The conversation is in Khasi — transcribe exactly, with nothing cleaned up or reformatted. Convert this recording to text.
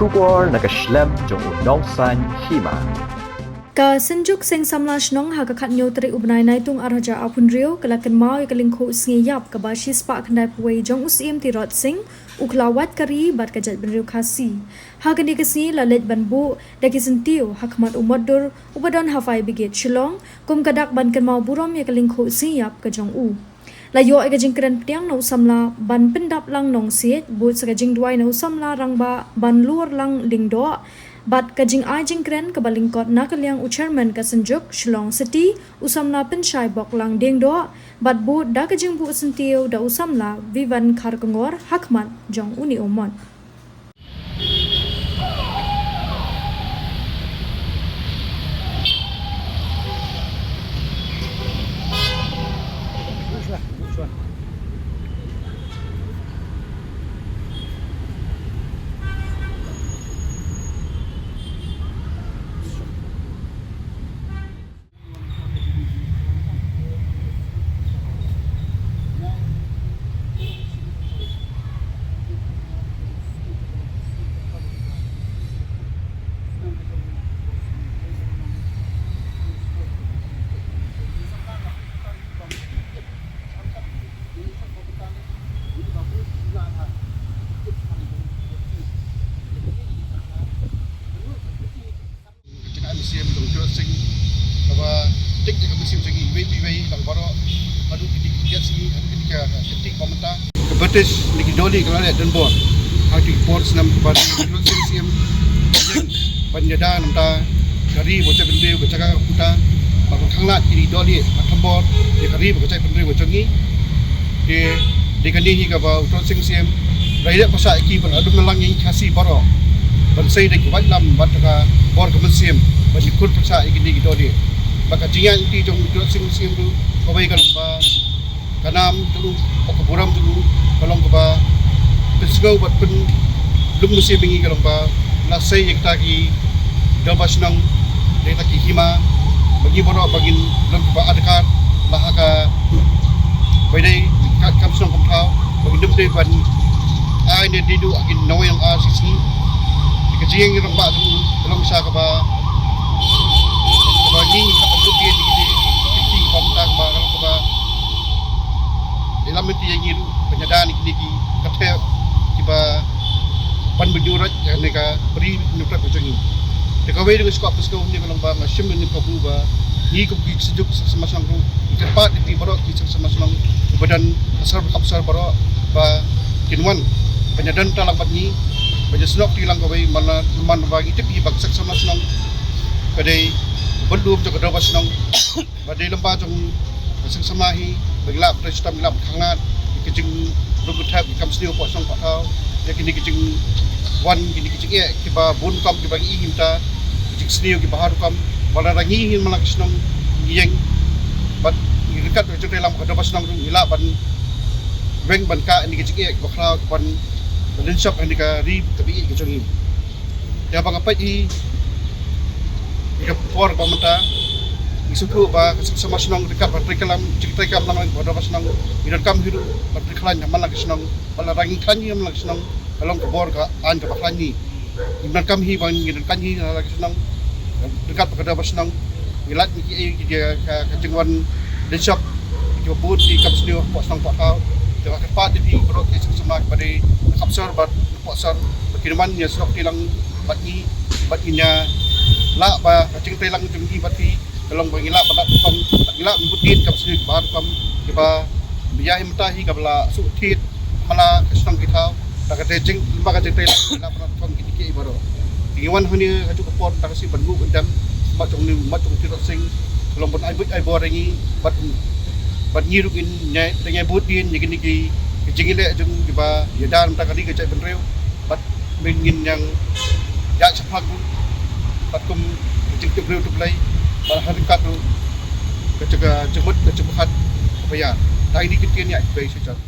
Khubor na ka shlem jong u Nongsaiñ Hima. Ka Synjuk Seng Samla Shnong ha ka khathynñiew tarik u bnai Naitung arhajar arphew hynriew ka la kynmaw ïa ka lyngkhuh sngi ïap kaba shispah khyndaiphew wei jong u Syiem Tirot Sing, u khlawait ka ri bad ka jaitbynriew Khasi. Ha kane ka sngi la leit ban buh da ki syntiew ha khmat u motdur uba don ha Fire Brigade Shillong, kum ka dak ban kynmaw burom ïa ka lyngkhuh sngi ïap ka jong u. La ïoh ïa ka jingkren pdiang na u samla ban pyndap lang nongsiej, bud sa ka jingduwai na u samla rangbah ban lur lang dieng doh, bad ka jingai jingkren kaba lyngkot na ka liang u chairman ka Synjuk Shillong City, u samla Pynshai Boklang Diengdoh, bad bud da ka jingbuh syntiew da u samla Vivan Kharkongor ha khmat jong une u mot. Ka jingïaid mynsiem jong u Tirot Sing kaba tik ïa ka mynsiem jong ngi iwei pa iwei lang baroh. Haduh kine ki ïaid sngi, haduh kine ki, ka, ka tik ba mynta. Ka British ne ki dohlieh ka la leh donbor ha ki por snem ba u Tirot Sing Syiem ban ïada na bynta ka ri ba jaitbynriew, ka jaka ka puta, ba ka khanglad ki dohlieh ba thombor ïa ka ri ba ka jaitbynriew ka jong ngi. Te dei kane hi kaba u Tirot Sing Syiem, ba ïaleh pyrshah ïa ki ban ïalum ïalang ïa ngi Khasi baroh, ban sei da ki waitlam bad ka bor ka mynsiem ban ïakhun pyrshah ïa kine ki dohlieh. Ba ka jingïaid lynti jong u Tirot Sing Syiem ruh kawei ka long ba ka nam jong u, ka burom jong u ka long kaba pynsngew bad pynlum mynsiem ïa ngi, ka long ba la sei ïa kita ki dorbar shnong, ïa kita ki hima, ba ngi baroh ba ngin long kiba adkar la ha kaba ïadei ka kam shnong kam thaw, ba ngin ym dei ban ai ne dei duh ha ki nongwei nongar shi sngi. Ka jingïaid rangbah jong u ka long sha kaba, kaba ngi, kaba bud ïa ngi, ki, ki, ki, kaba mynta kaba, kaba ïalam lynti ïa ngi ruh ban ïada na kine ki, ka thep kiba pan bynriew ïa kane ka bri nongtrei ka jong ngi. Te kawei ruh nga sngewkwah pynshai ïa ngi ka long ba nga shim ïa ngi kabu ba ngi kum ki Synjuk Seng Samla Shnong ruh ngi kyrpad ïa phi baroh ki Seng Samla Shnong ba don ha sor, ha sor baroh ba kin wan ban ïadon bynta lang bad ngi, ban ïasnoh kti lang kawei, man la, man ba ngi tip hi ba ka Seng Samla Shnong ka dei ka bynlum jong ka dorbar shnong. Ba dei lem ba jong ka seng samla hi, ba ngi lah ban trei shitom, ngi lah ban khanglad ïa ka jingrung kynthep, ïa ka kam sniew hapoh shnong hapoh thaw, ïa kine ki jingwan, kine ki jingeh kiba bun rukom kiba ngi i hi mynta, ki jingsniew kiba har rukom, ba lada ngi hi man la ka shnong ngi ïeng bad ngi ryngkat ka jingtrei lang ka dorbar shnong ruh ngi lah ban weng ban kah ïa kine ki jingeh kiba khraw kiban lynshop ïa kane ka ri kaba ïeit ka jong ngi. Ïa ba nga peit hi ïa ka por ba mynta, ngi sngewthuh ba ka seng samla shnong ryngkat bad treikam, jingtreikam lang lang bad dorbar shnong, ngi donkam hi ruh ban trei khlaiñ ha man la ka shnong, ba lada ngi khlaiñ hi ha man la ka shnong, ka long ka bor ka aiñ kaba khlaiñ ngi. Ngi donkam hi ba ngi donkam hi ha la ka shnong ryngkat bad ka dorbar shnong. Ngi lait ngi ki ei ki, ka, ka jingwan lynshop kiba bun ki kam sniew hapoh shnong hapoh thaw. Te nga kyrpad ïa phi baroh ki seng samla kiba dei na khap sor bad hapoh sor ba kin wan ïasnoh kti lang bad ngi, bad ngin ïa lah ba ka jingtrei lang jong ngi bad phi ka long ba ngi lah ban lap rukom, bad ngi lah ban bud dien kam sniew kiba rukom kiba ïa hi mynta hi kaba la shu thied man la ka shnong ki thaw. Da kata jing, ba ka jingtrei lang ngi lah ban lap rukom kine kiei baroh. Ngi wan hangne ha kajuh ka por da ka sih ban buh ban dem mat jong u, mat jong u Tirot Sing, ka long ban ai buit ai bor ïa ngi bad, bad ngi ruh ngin ïa, ngin ïa bud dien ïa kine ki, ki jingïaleh jong u kiba ïada na bynta ka ri ka jaitbynriew. Bad mynta ngin ïa ïaid shaphang ruh bad kum ka jingtip briew tip Blei, bad ha ryngkat ruh ka jing, ka jingmut ka jingpyrkhat kaba ïa. Tang ïa kine ki ktien ïa, khublei shibun.